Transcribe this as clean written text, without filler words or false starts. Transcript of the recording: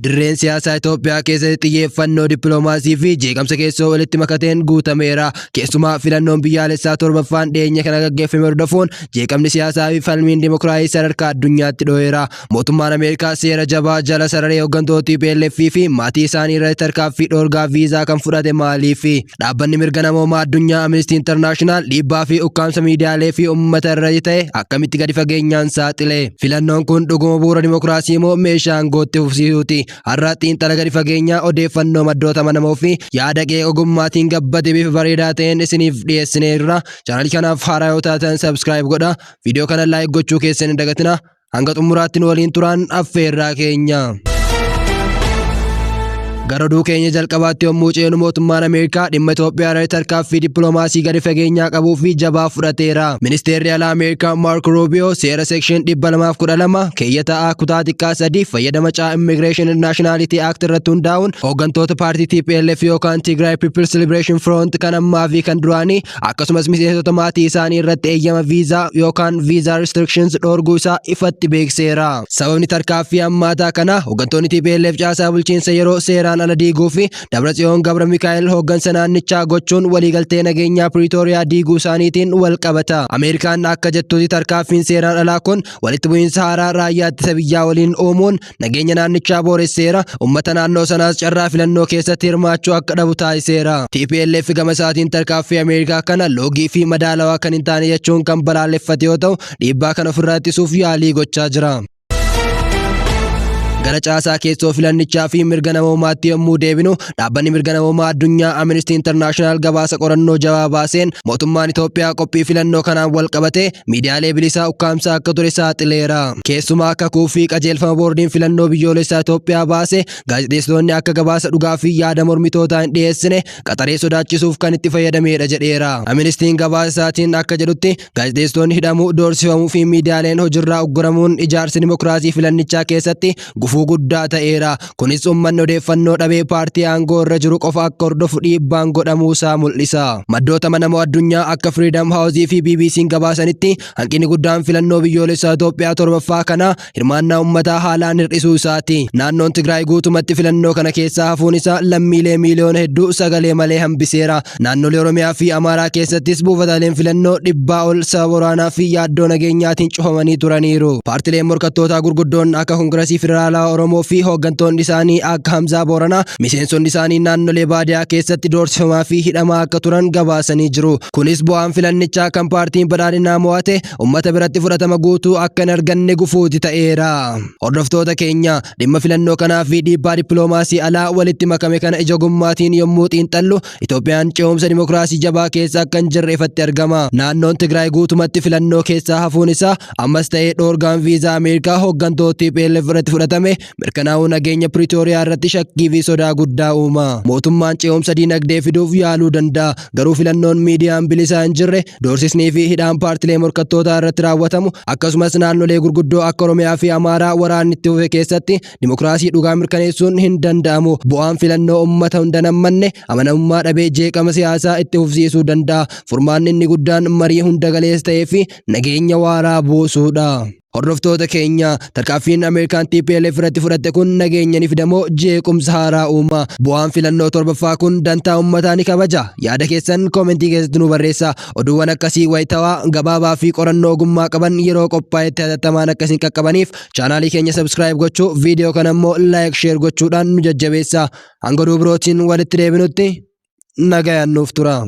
Dirreen siyaasaa Itoophiyaa keessatti xiyyeeffannoo dippiloomaasii fi jeeqamsa keessoo walitti makateen guutameera. Keessumaa filannoon biyyaalessaa torbaffaan dhiyeenya kana gaggeeffame hordofuun jeeqamni siyaasaa fi falmiin dimokiraasii sadarkaa addunyaatti dho'eera. Mootummaan Ameerikaa seera jabaa jala sararee hooggantoota TPLF fi maatii isaanii irratti tarkaanfii dhoorgaa viizaa kan fudhate maaliifi? Dhaabbanni mirga namoomaa addunyaa Amnesty International dhiibbaa fi ukkaamsa miidiyaalee fi uummata irratti ta'e akkamitti gadi fageenyaan saaxile? Filannoon kun dhuguma bu'uura dimokiraasii moo meeshaa aangootti fufsiisuuti? Har'a xiinxala gadi fageenyaa, odeeffannoo maddoota amanamoo fi yaada qe'ee ogummaatiin gabbate bifa bareedaa ta'een isiniif dhiyeessineerra. Chaanalii kanaaf haaraa yoo taatan subscribe godha. Viidiyoo kana like gochuu keessan hin dagatina. Hanga xumuraatti nu waliin turaan affeerraa keenya. Gara oduu keenya jalqabaatti yommuu ceenu, mootummaan Ameerikaa dhimma Itoophiyaa irratti tarkaanfii dippiloomaasii gadi fageenyaa qabuu fi jabaa fudhateera. Ministeerri alaa Ameerikaa Maark Ruubiyoo seera section 212 keeyyata A kutaa xiqqaa 3 fayyadama caa Immigration and Nationality Act irratti hundaa'uun hooggantoota paartii TPLF yookaan Tigray People's Liberation Front kan ammaa fi kan duraanii, akkasumas miseensota maatii isaanii irratti eeyyama viizaa yookaan visa restrictions dhoorguu isaa ifatti beekseera. Sababni tarkaanfii hammaataa kana hooggantoonni TPLF caasaa bulchiinsa yeroo seeraan ala diiguu fi Dabratsiyoon Gabra Mikaa'el hooggansa naannichaa gochuun waliigaltee nageenyaa Piriitooriyaa diiguu isaaniitiin wal qabata. Ameerikaan akka jettutti, tarkaanfiin seeraan alaa kun walitti bu'iinsa haaraa raayyaa ittisa biyyaa waliin uumuun nageenya naannichaa booresseera. Uummata naannoo sanaas carraa filannoo keessatti hirmaachuu akka dhabu taasiseera. TPLF gama isaatiin tarkaanfii Ameerikaa kana loogii fi madaalawaa kan hin taane jechuun kan balaaleffate yoo ta'u, dhiibbaa kana ofirraa ittisuuf yaalii gochaa jira. Gara caasaa keessoo filannichaa fi mirga namoomaatti yommuu deebinu, dhaabbanni mirga namoomaa addunyaa Amnesty International gabaasa qorannoo jabaa baaseen mootummaan Itoophiyaa qophii filannoo kanaan wal qabate miidiyaalee bilisaa ukkaamsaa akka ture saaxileera. Keessumaa kakuu fi qajeelfama boordiin filannoo biyyoolessaa Itoophiyaa baase gaazexeessitoonni akka gabaasa dhugaa fi yaada mormitootaa hin dhiyeessine qaxaree sodaachisuuf kan itti fayyadamedha jedheera. Amnestiin gabaasa isaatiin akka jedhutti, gaazexeessitoonni hidhamuu, doorsifamuu fi miidiyaaleen hojiirraa ugguramuun ijaarsa dimokiraasii filannichaa keessatti gufuu guddaa ta'eera. Kunis uummanni odeeffannoo dhabee paartii aangoo irra jiru qofa akka hordofu dhiibbaan godhamuu isaa mul'isa. Maddoota amanamoo addunyaa akka Freedom House fi BBC'n gabaasanitti, hanqinni guddaan filannoo biyyoolessaa Itoophiyaa torbaffaa kana hirmaannaa uummataa haalaan hir'isuu isaati. Naannoon Tigraay guutumatti filannoo kana keessaa hafuun isaa lammiilee miiliyoona hedduu sagalee malee hambiseera. Naannolee Oromiyaa fi Amaaraa keessattis buufataaleen filannoo 100 ol sababa waraanaa fi yaaddoo nageenyaatiin cufamanii turaniiru. Paartileen morkattootaa gurguddoon akka Koongirasii Federaalaa Oromoo fi hooggantoonni isaanii akka Hamzaa Booranaa miseensonni isaanii naannolee baadiyaa keessatti doorsifamaa fi hidhamaa akka turan gabaasanii jiru. Kunis bu'aan filannichaa kan paartiin badhaadhinaa mo'ate uummata biratti fudhatama guutuu akka hin arganne gufuuti ta'eera. Hordoftoota keenya, dhimma filannoo kanaa fi dhiibbaa dippiloomaasii alaa walitti makame kana ija ogummaatiin yommuu xiinxallu, Itoophiyaan ce'umsa dimokiraasii jabaa keessa akka hin jirre ifatti argama. Naannoon Tigraay guutumatti filannoo keessaa hafuun isaa, ammas ta'ee dhoorgaan viizaa Ameerikaa hooggantoota TPLF irratti fudhatame, mirkanaa'uu nageenya Piriitooriyaa irratti shakkii fi sodaa guddaa uuma. Mootummaan ce'umsa diinagdee fiduuf yaaluu danda'a. Garuu filannoon miidiyaan bilisaa hin jirre, doorsisnii fi hidhaan paartilee morkattootaa irratti raawwatamu, akkasumas naannolee gurguddoo akka Oromiyaa fi Amaaraa waraanni itti fufe keessatti dimokiraasii dhugaa mirkaneessuun hin danda'amu. Bu'aan filannoo uummata hunda nammanne amanamummaa dhabee jeeqama siyaasaa itti fufsiisuu danda'a. Furmaanni inni guddaan marii hunda galeessa ta'ee fi nageenya waaraa buusuudha. Hordoftoota keenya, tarkaanfiin Ameerikaan TPLF irratti fudhatte kun nageenya ni fidamoo jeequmsa haaraa uuma? Bu'aan filannoo torbaffaa kun dantaa uummataa ni kabaja? Yaada keessan koomentii keessatti nu barreessa. Oduuwwan akkasii wayitawaa, gabaabaa fi qorannoo ogummaa qaban yeroo qophaa'etti hatattamaan akkasiin qaqqabaniif chaanaalii keenya subscribe gochuu, viidiyoo kana immoo like, share gochuudhaan nu jajjabeessa. Hanga oduu birootiin walitti deebinutti nagayaan nuuf tura.